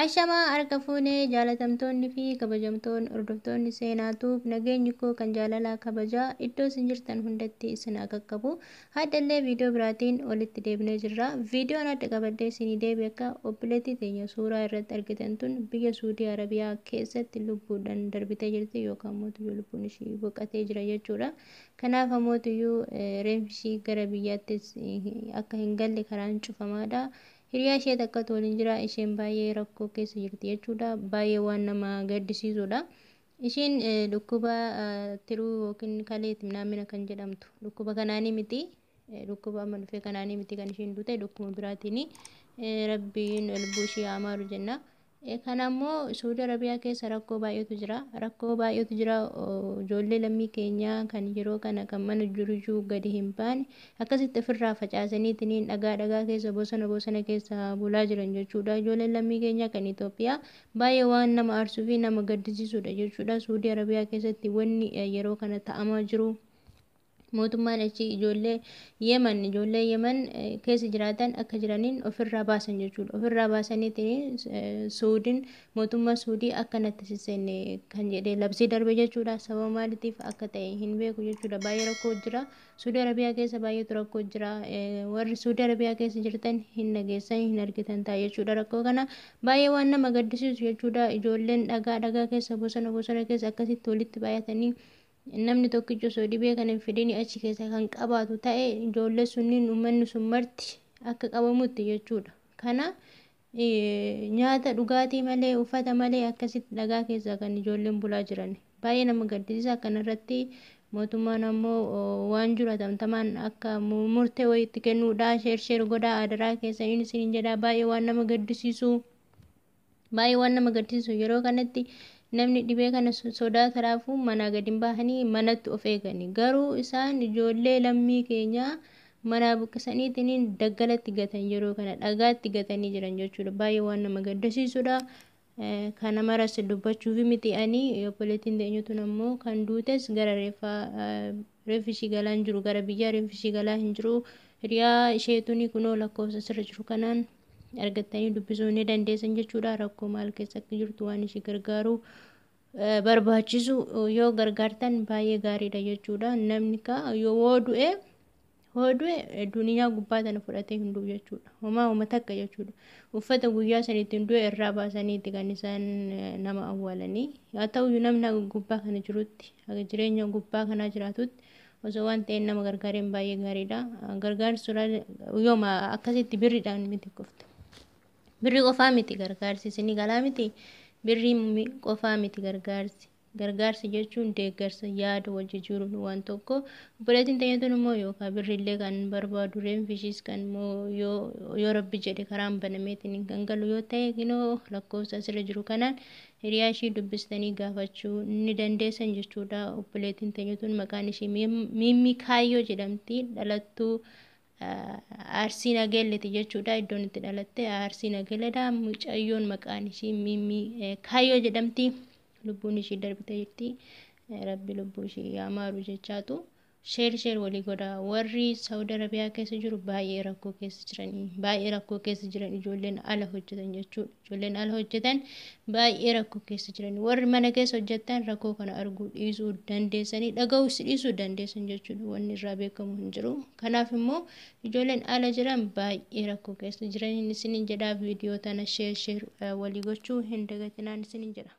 Ashamaa harka fuunee jaalatamtoonni fi kabajamtoonni hordoftoonni seenaatuuf nageenyi koo kan jaalalaa kabajaa iddoo isin jirtan hundatti isin haa qaqqabu. Haddallee viidiyoo biraatiin walitti deebinee jirra. Viidiyoon adda qabadhee isinii deebi akka obboleettii teenya suuraa irratti argitan tun biyya Suudii Arabiyaa keessatti lubbuudhaan darbitee jirti yookaan mootiyyuu lubbuun ishii boqotee jira jechuudha. Kanaaf mootiyyuu reenfi ishii gara biyyaattis akka hin galle karaan cufamaadha. Hiriyaa ishee takkatu waliin jira. Isheen baay'ee rakkoo keessa jirti jechuudha. Baay'ee waan nama gaddisiisudha. Isheen dhukkuba tiruu yookiin kaleeti naamina kan jedhamtu dhukkuba kanaanii miti. Dhukkuba amma dhufee kanaanii miti kan isheen duute, dhukkuba biraatiin. Rabbiin lubbuu ishee haa maaru jenna. Kana immoo Suudi Arabiyaa keessa rakkoo baay'eetu jira. Rakkoo baay'eetu jira. Ijoollee lammii keenyaa kan yeroo kana kan mana jiruyyuu gadi hin baane akkasitti ofirraa facaasaniitiin dhagaa dhagaa keessa, bosona bosona keessa bulaa jiran jechuudha. Ijoolleen lammii keenyaa kan Itoophiyaa baay'ee waan nama aarsuu fi nama gaddisiisudha jechuudha. Suudi Arabiyaa keessatti wanni yeroo kana ta'amaa jiru, mootummaan achi ijoollee Yemen keessa jiraatan akka jiraniin ofirraa baasan jechuudha. Ofirraa baasaniitiin Suudiin, mootummaa Suudii akka natti sisseenne kan jedhee labsii darbe jechuudha. Sababa maaliitiif akka ta'e hin beeku jechuudha. Baay'ee rakkoo jira. Suudii Arabiyaa keessa baay'eetu rakkoo jira. Warri Suudii Arabiyaa keessa jirtan hin dhageessan, hin argitan ta'a jechuudha. Rakkoo kana baay'ee waan nama gaddisiisu jechuudha. Ijoolleen dhagaa dhagaa keessa, bosona bosona keessa akkasitti walitti baay'atanii, namni tokkichi osoo dhibee kana hin fidin achi keessa kan qabaatu ta'e, ijoollee sunniin, uummanni sun marti akka qabamutti jechuudha. Kana nyaata dhugaatii malee, uffata malee akkasitti dhagaa keessa kan ijoolleen bulaa jiran baay'ee nama gaddisiisa. Kanarratti mootummaan ammoo waan jiru hatamtamaan akka murtee wayiitti kennuudha. Share share godhaa adaraa keessaniin isin jedha. Baay'ee waan nama gaddisiisu, baay'ee waan nama gaddisiisu. Yeroo kanatti namni dhibee kana sodaataraafuu manaa gadi hin bahanii, manatti of eegani. Garuu isaan ijoollee lammii keenyaa manaa buqqisaniitiin daggalatti gatan, yeroo kana dhagaatti gatanii jiran jechuudha. Baay'ee waan nama gaddisiisudha. Kana maras dubbachuuf miti ani. Obboleettiin teenyutun ammoo kan duutes gara reeffaa reeffi ishii galaa hin jiru, gara biyyaa reeffi ishii galaa hin jiru. Hiriyaa isheetuni kunoo lakkoofsa sirra jiru kanaan argattanii dubbisuu ni dandeessan jechuudha. Rakkoo maal keessa akka jirtu, waan ishii gargaaru barbaachisu yoo gargaartan baay'ee gaariidha jechuudha. Namni ka yoo hoo du'e duniyaa gubbaa tana fudhatee hin du'u jechuudha. Homaa homa takka jechuudha. Uffata guyyaa sanitti du'e irraa baasaniiti kan isaan nama awwaalanii. Haa ta'uyyuu, namni haga gubbaa kana jirutti, haga jireenya gubbaa kanaa jiraatutti osoo waan ta'een nama gargaareen baay'ee gaariidha. Gargaarsi yooma akkasitti birriidhaan miti qofti. Birrii qofaa miti gargaarsi, isinii galaa miti? Birrii qofaa miti gargaarsi. Gargaarsi jechuun deeggarsa, yaada wal jijjiiruun waan tokko. Obboleettiin teenyatuun immoo yookaan birriillee kan barbaadu, reenfishiis kan immoo yoo Rabbi jedhe karaan banameetiin kan galu yoo ta'e, kinoo lakkoofsa asirra jiru kanaan hiriyaa ishii dubbistanii gaafachuu ni dandeessan jechuudha. Obboleettiin teenyatuun maqaan ishii Miimmii Kaayyoo jedhamti. Dhalattuu Arsii Nageelleeti jechuudha. Iddoon itti dhalatte Arsii Nageelledha. Mucayyoon maqaan ishii Miimmii Kaayyoo jedhamti. Lubbuun ishii darbitee jirti. Rabbi lubbuu ishii haa maaru jechaatu. Share share walii godha. Warri Saudi Arabiyaa keessa jiru baay'ee rakkoo keessa jiranii, baay'ee rakkoo keessa jiran ijoolleen ala hojjetan jechuudha. Ijoolleen ala hojjetan baay'ee rakkoo keessa jiran. Warri mana keessa hojjetan rakkoo kana arguu dhiisuu dandeessanii, dhaga'uus dhiisuu dandeessan jechuudha. Wanni irraa beekamu hin jiru. Kanaaf immoo ijoolleen ala jiran baay'ee rakkoo keessa jiran isinin jedha. Viidiyoo tana share share walii gochuu hin dagatinaan isinin jedha.